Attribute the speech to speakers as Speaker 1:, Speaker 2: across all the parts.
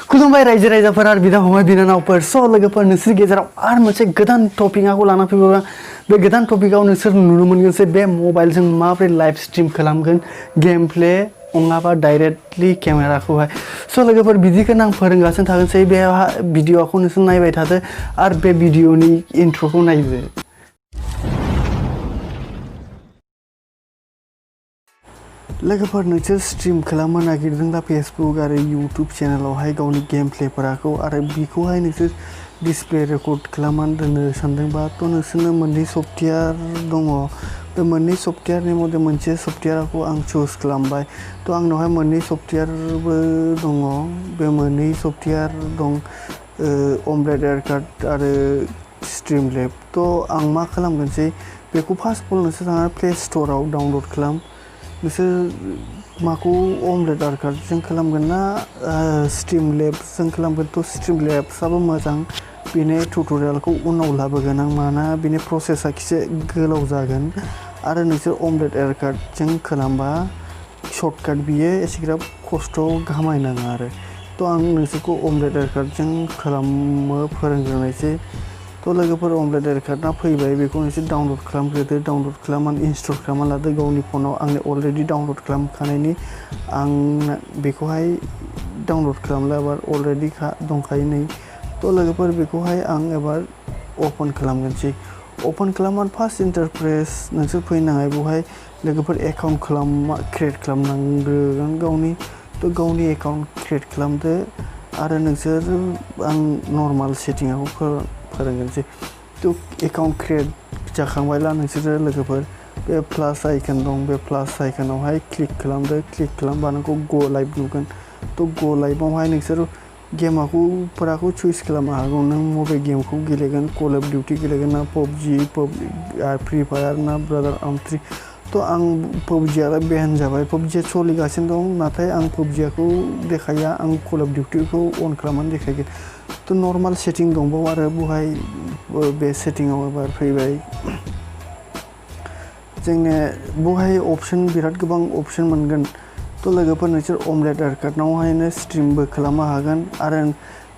Speaker 1: खुलुमबाय रायजो राजाफोर आरो बिदा फंबाय बिनानावफोर लोगोफोर नोंसोर गेजेराव आरो मोनसे गोदान टपिकआखौ लाना फैबाय बे गोदान टपिकआव नोंसोर नुनो मोनगोन जे बे मबाइलजों माबोरै लाइभ स्ट्रिम खालामगोन गेम प्ले नङाबा डाइरेक्टलि केमेराखौहाय लोगोफोर बिदिखौनो आं फोरोंगासिनो थागोनसै बे भिडिअखौ नोंसोर नायबाय थादो आरो बे भिडिअनि इन्ट्र'खौ नायदो। लोगोफोर नोंसोर स्ट्रिम खालामनो नागिरदोंब्ला फेसबुक आरो इउटुब चेनेलावहाय गावनि गेम प्लेफोरखौ आरो बेखौहाय नोंसोर डिसप्ले रेकर्ड खालामनानै दोननो सानदोंबा नोंसोरनो मोननै सफ्टवेयार दङ। बे मोननै सफ्टवेयारनि मध्य मोनसे सफ्टवेयारखौ आं चुज खालामबाय। आंनावहाय मोननै सफ्टवेयारबो दङ। बे मोननै सफ्टवेयार दं अमलेट एयारकार्ट आरो स्ट्रिमलेब। आं मा खालामगोनसै बेखौ फार्स्ट अफ अल नोंसोर थांनानै प्ले स्ट'राव डाउनलड खालाम। नोंसोर माखौ अमलेट एयारकार्टजों खालामगोन ना स्ट्रिमलेबजों खालामगोन स्ट्रिमलेब्सआबो मोजां। बेनि टिउटरियेलखौ उनाव लाबोगोन आं मानोना बेनि प्रसेसा एसे गोलाव जागोन आरो नोंसोर अमलेट एयारकार्टजों खालामबा सर्टकाट बियो एसेग्राब खस्थ' खामायनाङा आरो आं नोंसोरखौ अमलेट एयारकार्टजों खालामनो फोरोंग्रोनायसै। लोगोफोर अमलेट एयारकार्टआ फैबाय बेखौ नोंसोर डाउनलड खालामग्रोदो। डाउनलड खालामनानै इनस्टल खालामना लादो गावनि फनाव। आंनो अलरेडि डाउनलड खालामखानायनि आं बेखौहाय डाउनलड खालामला एबार अलरेडि दंखायो नै। लोगोफोर बेखौहाय आं एबार अपेन खालामगोनसै। अपेन खालामनानै फार्स्ट इन्टारफेस नोंसोर फैनाङा बेवहाय लोगोफोर एकाउन्ट क्रिएट खालामनांग्रोगोन गावनि एकाउन्ट क्रिएट खालामदो आरो नोंसोर आं नर्माल सेटिंआव फोरोंगोनसै। एकाउन्ट क्रिएट जाखांबायला नोंसोरो लोगोफोर बे प्लास आइकन दं बे प्लास आइकनावहाय क्लिक खालामदो। क्लिक खालामबा नोंखौ गो लाइभ नुगोन। गो लाइभआवहाय नोंसोर गेमफोरखौ चुज खालामनो हागौ। नों बबे गेमखौ गेलेगोन कल अफ डिउटि गेलेगोन ना पबजि फ्रि फायार ना ब्रादार आर्म 3। आं पबजिआ बेन जाबाय। पबजिआ सोलिगासिनो दं नाथाय आं पबजिखौ देखाया आं कल अफ डिउटिखौ अन खालामनानै देखायगोन। नर्माल सेटिं दंबावो आरो बेवहाय बे सेटिंआव एबार फैबाय जोंनिया बेवहाय अपसन बिराद गोबां अपसन मोनगोन। लोगोफोर नोंसोर अमलेट एयारकार्टआवहायनो स्ट्रिमबो खालामनो हागोन आरो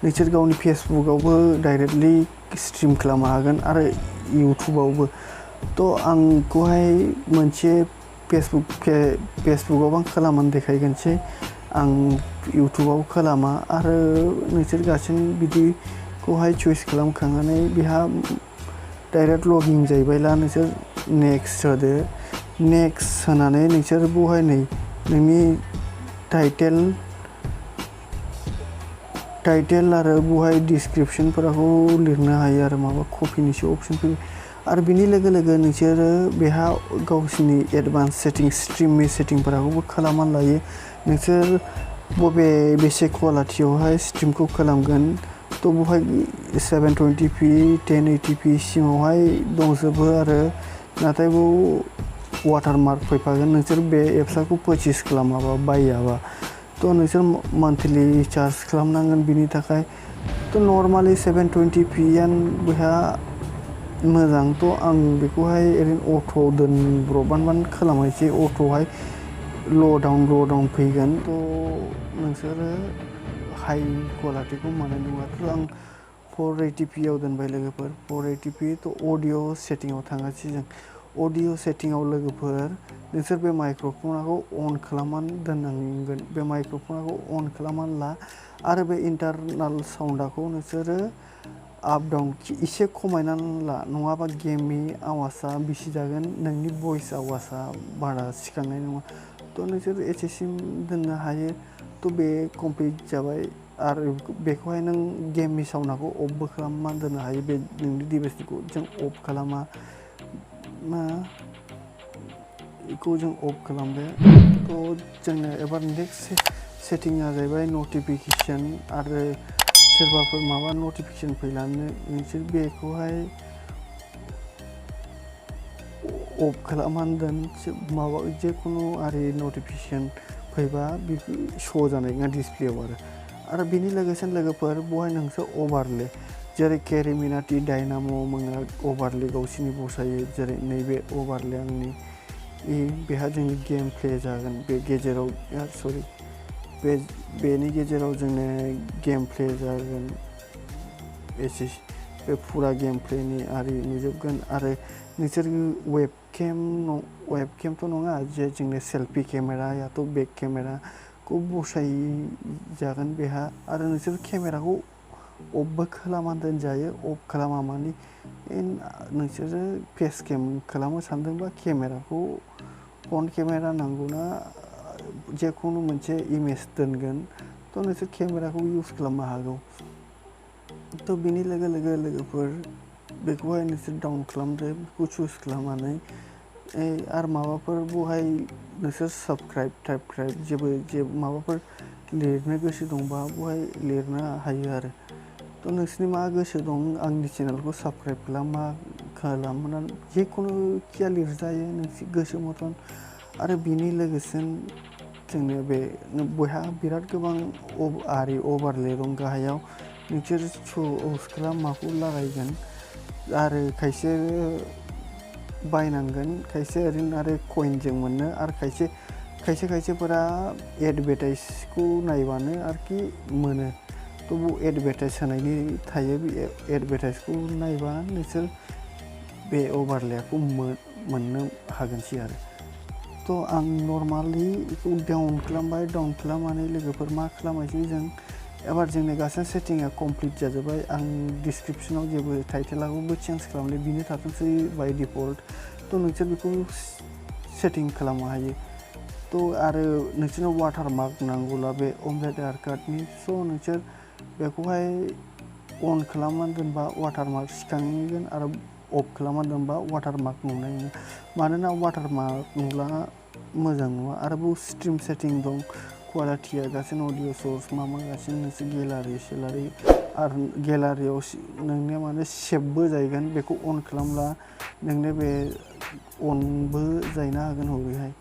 Speaker 1: नोंसोर गावनि फेसबुकआवबो डाइरेक्टलि स्ट्रिम खालामनो हागोन आरो इउटुबावबो। आंखौहाय मोनसे फेसबुकआव आं खालामनानै देखायगोनसै। आं इउटुबाव खालामा आरो नोंसोर गासिनो बिदिखौहाय चुज खालामखांनानै बेहा डाइरेक्ट लगिन जाहैबायला नोंसोर नेक्स्ट होदो। नेक्स्ट होनानै नोंसोर बेवहाय नै नोंनि टाइटेल आरो बेवहाय डिसक्रिपसनफोरखौ लिरनो हायो आरो माबा कपिनिसो अपसन फैयो आरो बिनि लोगो लोगो नोंसोरो बेहा गावसिनि एडभान्स सेटिं स्ट्रिमनि सेटिंफोरखौबो खालामनानै लायो। नोंसोर बेसे क्वालिटियावहाय स्ट्रिमखौ खालामगोन बेवहाय 720p 1080p सिमावहाय दंजोबो आरो नाथाय बेयाव वाटारमार्क फैफागोन नोंसोर बे एप्सखौ पारचेस खालामाबा बायाबा नोंसोर मान्थलि चार्ज खालामनांगोन बिनि थाखाय। नर्मालि 720p बेहा मोजां। आं बेखौहाय ओरैनो अट'आव दोनब्रबनानै खालामनोसै। अट'हाय ल' डाउन फैगोन नोंसोरो हाइ क्वालिटिखौ मोननाय नङा। आं 480p आव दोनबाय लोगोफोर 480p अडिअ सेटिंआव थांगासिनो जों। अडिअ सेटिंआव लोगोफोर नोंसोर बे माइक्र'फनखौ अन खालामनानै दोननांगोन। बे माइक्र'फनखौ अन खालामनानै ला आरो बे इन्टारनाल साउन्डखौ नोंसोरो आप डाउन एसे खमायनानै ला नङाबा गेमनि आवाजआ बेसे जागोन नोंनि भइस आवाजआ बारा सिखांनाय नङा। नोंसोर एसेसिम दोननो हायो। बे कमप्लिट जाबाय आरो बेखौहाय नों गेमनि साउन्डखौ अफबो खालामनानै दोननो हायो। बे नोंनि डिभाइसखौ जों अफ खालामा बेखौ जों अफ खालामदो। जोंनो एबार नेक्स्ट सेटिंआ जाहैबाय नटिफिकेसन आरो सोरबाफोर माबा नटिफिकेसन फैलानो नोंसोर बेखौहाय अफ खालामनानै दोन। माबा जिखुनु आरि नटिफिकेसन फैबा बेखौ श' जानाय नङा डिसप्लेआव आरो बेनि लोगोफोर बेवहाय नोंसोर अभारले जेरै केरिमिनाटि डायनाम' मोना अभारले गावसिनि बसायो जेरै नैबे अभारले आंनि बेहा जोंनि गेम प्ले जागोन बे गेजेराव बेनि गेजेराव जोंनो गेम प्ले जागोन एसे बे फुरा गेम प्लेनि आरि नुजोबगोन आरो नोंसोर वेबकेमथ' नङा जे जोंनो सेल्फि केमेरायाथ' बेक केमेराखौ बसायजागोन बेहा आरो नोंसोर केमेराखौ अफबो खालामना दोनजायो। अफ खालामा माने नोंसोरो फेस केम खालामनो सानदोंबा केमेराखौ फ्रन्ट केमेरा नांगौना जेखुनु मोनसे इमेज दोनगोन थ' नोंसोर केमेराखौ इउज खालामनो हागौ। थ' बिनि लोगोफोर बेखौहाय नोंसोर डाउन खालामदो, बेखौ चुज खालामनानै आरो माबाफोर बहाय नोंसोर साबस्क्राइब जेबो माबाफोर लिरनो गोसो दंबा बहाय लिरनो हायो आरो। थ' नोंसोरनि मा गोसो दं आंनि चेनेलखौ साबस्क्राइब खालामनानै जेखुनु खिया लिरजायो नोंसोर गोसो मथन आरो बिनि लोगोसे जोंनो बे बयहा बिराद गोबां अभारले दं गाहायाव नोंसोर चुज खालाम माखौ लागायगोन आरो खायसे बायनांगोन खायसे ओरैनो आरो कइनजों मोनो आरो खायसेफोरा एडभार्टाइजखौ नायबानो आरोखि मोनो। थ' बेयाव एडभार्टाइज होनायनि थायो, बे एडभार्टाइजखौ नायबा नोंसोर बे अभारलेखौ मोननो हागोनसै आरो। थ' आं नर्मालि बेखौ डाउन खालामबाय, डाउन खालामनानै लोगोफोर मा खालामनोसै जों एबार जोंनि गासै सेटिंआ कमप्लिट जाजोब्बाय। आं डिसक्रिपसनाव जेबो टाइटेलाखौबो चेन्ज खालामनाय बिनो थाथोंसै बाय डिफल्ट। थ' नोंसोर बेखौ सेटिं खालामनो हायो। थ' आरो नोंसोरनो वाटारमार्क नांगौला बे अमलेट आधार कार्डनि स' नोंसोर बेखौहाय अन खालामनानै दोनबा वाटारमार्क सिखांगोन आरो अफ खालामनानै दोनबा वाटारमार्क नुनाय नङा। मानोना वाटारमार्क नुब्ला मोजां नङा आरो बेयाव स्ट्रिम सेटिं दं, कुवालिटिया गासिनो अडिअ सर्स गासिनो नोंसोर गेलारि आरो गेलारियाव नोंनिया माने सेभबो जाहैगोन। बेखौ अन खालामब्ला नोंनो बे अनबो जाहैनो हागोन हरैहाय।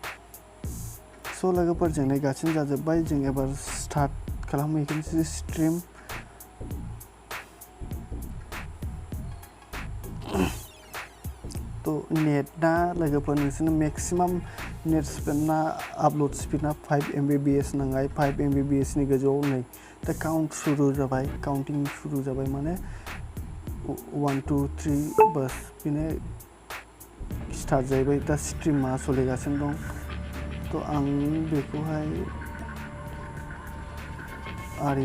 Speaker 1: स' लोगोफोर जोंना गासिनो जाजोब्बाय, जों एबार स्टार्ट खालामहैगोनसै स्ट्रिम। थ' नेटना लोगोफोर नोंसोरनो मेक्सिमाम नेट स्पिडना आपल'ड स्पिडना 5 Mbps नांबाय। 5 Mbpsनि गोजौआव नै दा काउन्टिं सुरु जाबाय माने 1 2 3 बास बेनो स्टार्ट जाहैबाय। दा स्ट्रिमा सोलिगासिनो दं। थ' आं बेखौहाय आरो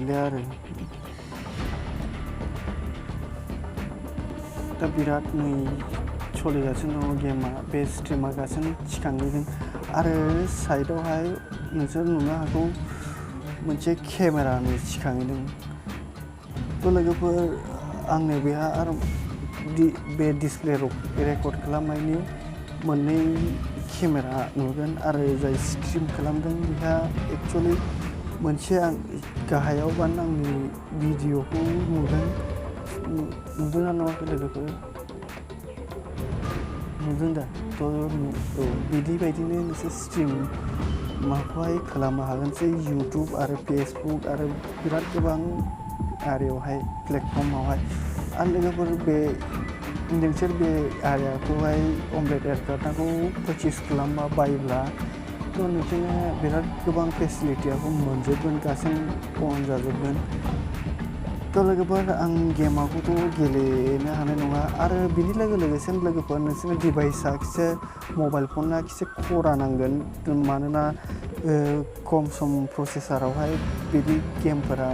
Speaker 1: दा बिराद नै सोलिगासिनो दं गेमा, बे स्ट्रिमा गासिनो थिखांहैदों आरो साइडआवहाय नोंसोर नुनो हागौ मोनसे केमेरानि थिखांहैदों। थ' लोगोफोर आंनो बेहा आरो बे डिसप्ले रेकर्ड खालामनायनि मोननै केमेरा नुगोन आरो जाय स्ट्रिम खालामदों बेहा एक्सुवेलि मोनसे आं गाहायावबानो आंनि भिडिअखौ नुदोंना नुवाखै लोगोफोर? नुदों दा? थ' बिदि बायदिनो नोंसोर स्ट्रिम माखौहाय खालामनो हागोनसै इउटुब आरो फेसबुक आरो बिराद गोबां आरियावहाय प्लेटफर्मावहाय। आरो लोगोफोर नोंसोर बे आरियाखौहाय अमलेट एड कार्डखौ पारचेस खालामबा बायोब्ला थ' नोंसोरनो बिराद गोबां फेसिलिटियाखौ मोनजोबगोन, गासिनो अन जाजोबगोन। थ' लोगोफोर आं गेमाखौथ' गेलेनो हानाय नङा आरो बिनि लोगोसेनो लोगोफोर नोंसोरनि डिभाइसआ एसे मबाइल फना एसे खरा नांगोन। मानोना खम सम प्रसेसरावहाय बिदि गेमफोरा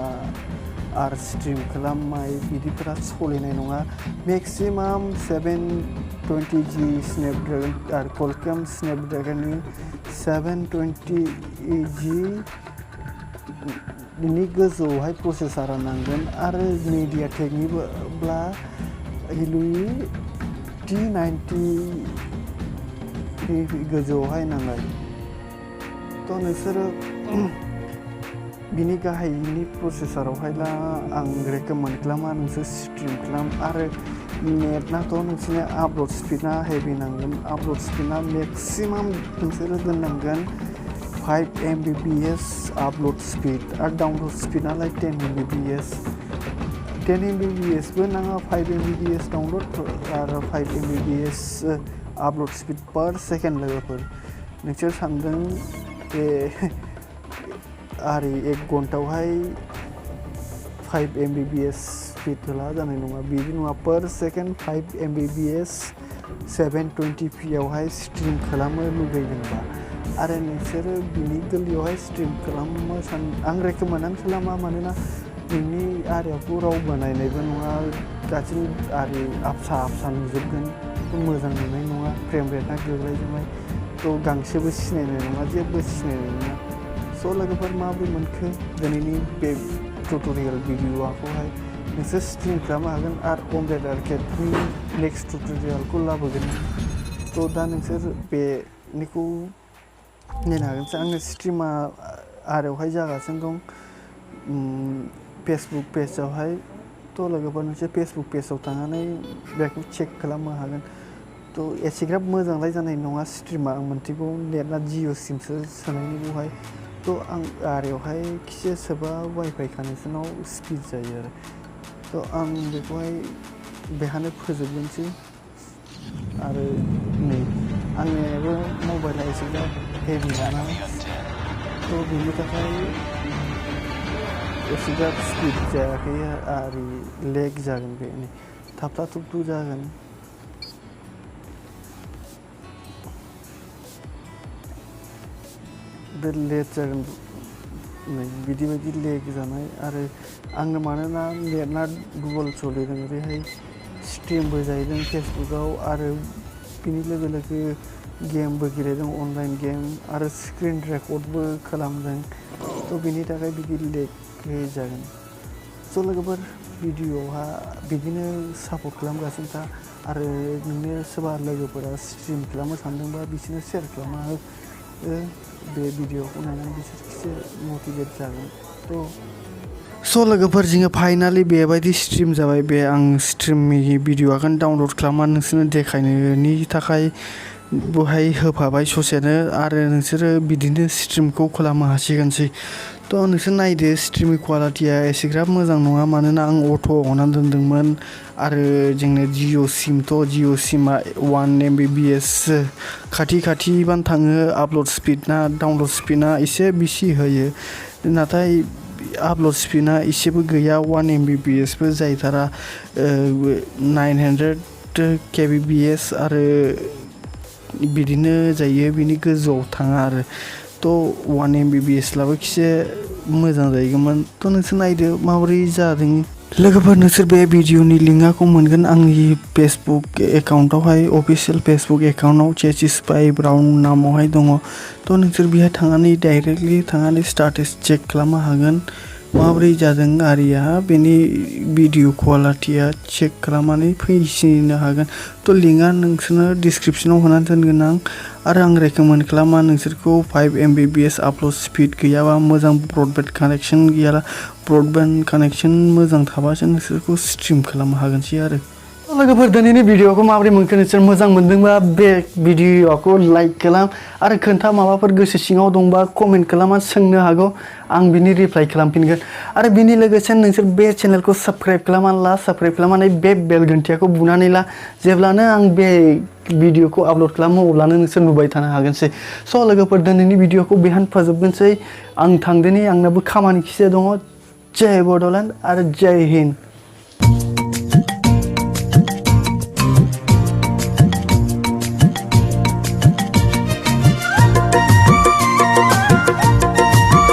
Speaker 1: आरो स्ट्रिम खालामनाय बिदिफोरा सोलिनाय नङा। मेक्सिमाम 720G स्नेपड्रेगन आरो कलकम स्नेपड्रेगननि 720G नि गोजौआवहाय प्रसेसरा नांगोन आरो मिडियाटेकनिब्ला हिलुइ T90 नि गोजौआवहाय नांगोन। थ' नोंसोरो बिनि गाहायनि प्रसेसरावहायला आं रेकमेन्ड खालामा नोंसोर स्ट्रिम खालाम आरो नेटनाथ' नोंसोरनि आपल'ड स्पिडना हेभि नांगोन। आपल'ड स्पिडना मेक्सिमाम नोंसोरो दोननांगोन 5 Mbps आपल'ड स्पिड आरो डाउनल'ड स्पिडनालाय 10 Mbps। 10 Mbpsबो नाङा, 5 Mbps डाउनल'ड आरो 5 Mbps upload speed per second लोगोफोर। नोंसोर सानदों बे आरो 1 घन्टायावहाय 5 Mbps स्पिड होला जानाय नङा बिदि नङा पर सेकेन्ड 5 Mbps 720p आवहाय स्ट्रिम खालामनो लुगैदोंबा आरो नोंसोरो बिनि गोरलैयावहाय स्ट्रिम खालामनो आं रेकमेन्ड खालामा मानोना नोंनि आरियाखौ रावबो नायनायबो नङा गासिबो आरि आबसा नुजोबगोन मोजां नुनाय नङा फ्रेम रेटआ गोग्लैजोबबाय थ' गांसेबो सिनायनाय नङा जेबो सिनायनाय नङा स' लोगोफोर माबोरै मोनखो दिनैनि बे टिउटरियेल भिडिअ'खौहाय नोंसोर स्ट्रिम खालामनो हागोन आरो अमलेट आर्केडनि नेक्स्ट टिउटरियेलखौ लाबोगोन थ' दा नोंसोर बेनिखौ नायनो हागोन आंनि स्ट्रिमा आरोवहाय जागासिनो दं फेसबुक पेजावहाय थ' लोगोफोर नोंसोर फेसबुक पेजाव थांनानै बेखौ चेक खालामनो हागोन थ' एसेग्राब मोजांलाय जानाय नङा स्ट्रिमा आं मोनथिगौ नेटआ जिअ सिमसो सोनायनिखौहाय थ' आं आरियावहाय खिसे सोरबा वाइफाइ कानेक्सनाव स्पिड जायो आरो थ' आं बेखौहाय बेहायनो फोजोबगोनसै आरो नै आंनियाबो मबाइला एसेग्राब हेभि जाना थ' बेनि थाखाय एसेग्राब स्पिड जायाखै आरो लेग जागोन बे थाबथा थुबथु जागोन बे लेट जागोन नै बिदि बायदि लेग जानाय आरो आंनो मानोना नेटआ गुगोल सोलिदों ओरैहाय स्ट्रिमबो जाहैदों फेसबुकआव आरो बिनि लोगो लोगो गेमबो गेलेदों अनलाइन गेम आरो स्क्रिन रेकर्डबो खालामदों थ' बिनि थाखाय बिदि लेग जागोन स' लोगोफोर भिडिअ'हा बिदिनो सापर्ट खालामगासिनो था आरो नोंनो सोरबा लोगोफोरा स्ट्रिम खालामनो सानदोंबा बिसोरनो शेयार खालामना हो बे भिडिअ'खौ नायनानै बिसोर एसे मटिभेट जागोन स' लोगोफोर जोङो फाइनालि बेबायदि स्ट्रिम जाबाय बे आं स्ट्रिमनि भिडिअ'खौ डाउनलड खालामनानै नोंसोरनो देखायनायनि थाखाय बहाय होफाबाय ससेनो आरो नोंसोरो बिदिनो स्ट्रिमखौ खालामनो हासिगोनसै थ' नोंसोर नायदो स्ट्रिमनि क्वालिटिया एसेग्राब मोजां नङा मानोना आं अट' हनानै दोनदोंमोन आरो जोंनो जिअ सिमआ 1 Mbps खाथिबानो थाङो आपल'ड स्पिडना डाउनल'ड स्पिडना एसे बिसि होयो नाथाय आपल'ड स्पिडना एसेबो गैया 1 Mbpsबो जायथारा 900 kbps आरो बिदिनो जायो बिनि गोजौआव थाङा आरो थ' 1 Mbps लाबो खिसे मोजां जाहैगौमोन थ' नोंसोर नायदो माबोरै जादों लोगोफोर नोंसोर बे भिडिअ'नि लिंकखौ मोनगोन आंनि फेसबुक एकाउन्टावहाय अफिसियेल फेसबुक एकाउन्टाव चेसिस बाय ब्राउन नामावहाय दङ थ' नोंसोर बेहाय थांनानै डाइरेक्टलि थांनानै स्टेटास चेक खालामनो हागोन माबोरै जादों आरिया बेनि भिडिअ क्वालिटिया चेक खालामनानै फैसिनो हागोन थ' लिंकआ नोंसोरनो डिसक्रिपसनाव होनानै दोनगोन आरो आं रेकमेन्ड खालामा नोंसोरखौ 5 Mbps आपल'ड स्पिड गैयाबा मोजां ब्रडबेन्ड कानेक्सन गैयाला ब्रडबेन्ड कानेक्सन मोजां थाबासो नोंसोरखौ स्ट्रिम खालामनो हागोनसै आरो लोगोफोर दिनैनि भिडिअ'खौ माबोरै मोनखो नोंसोर मोजां मोनदोंबा बे भिडिअ'खौ लाइक खालाम आरो खोन्था माबाफोर गोसो सिङाव दंबा कमेन्ट खालामना सोंनो हागौ आं बिनि रिप्लाइ खालामफिनगोन आरो बिनि लोगोसे नोंसोर बे चेनेलखौ साबस्क्राइब खालामनानै बे बेल घन्टियाखौ बुनानै ला जेब्लानो आं बे भिडिअ'खौ आपल'ड खालामो अब्लानो नोंसोर नुबाय थानो हागोनसै स' लोगोफोर दिनैनि भिडिअ'खौ बेहायनो फोजोबगोनसै आं थांदोनि आंनाबो खामानि खिसे दङ जय बड'लेण्ड आरो जय हिन्द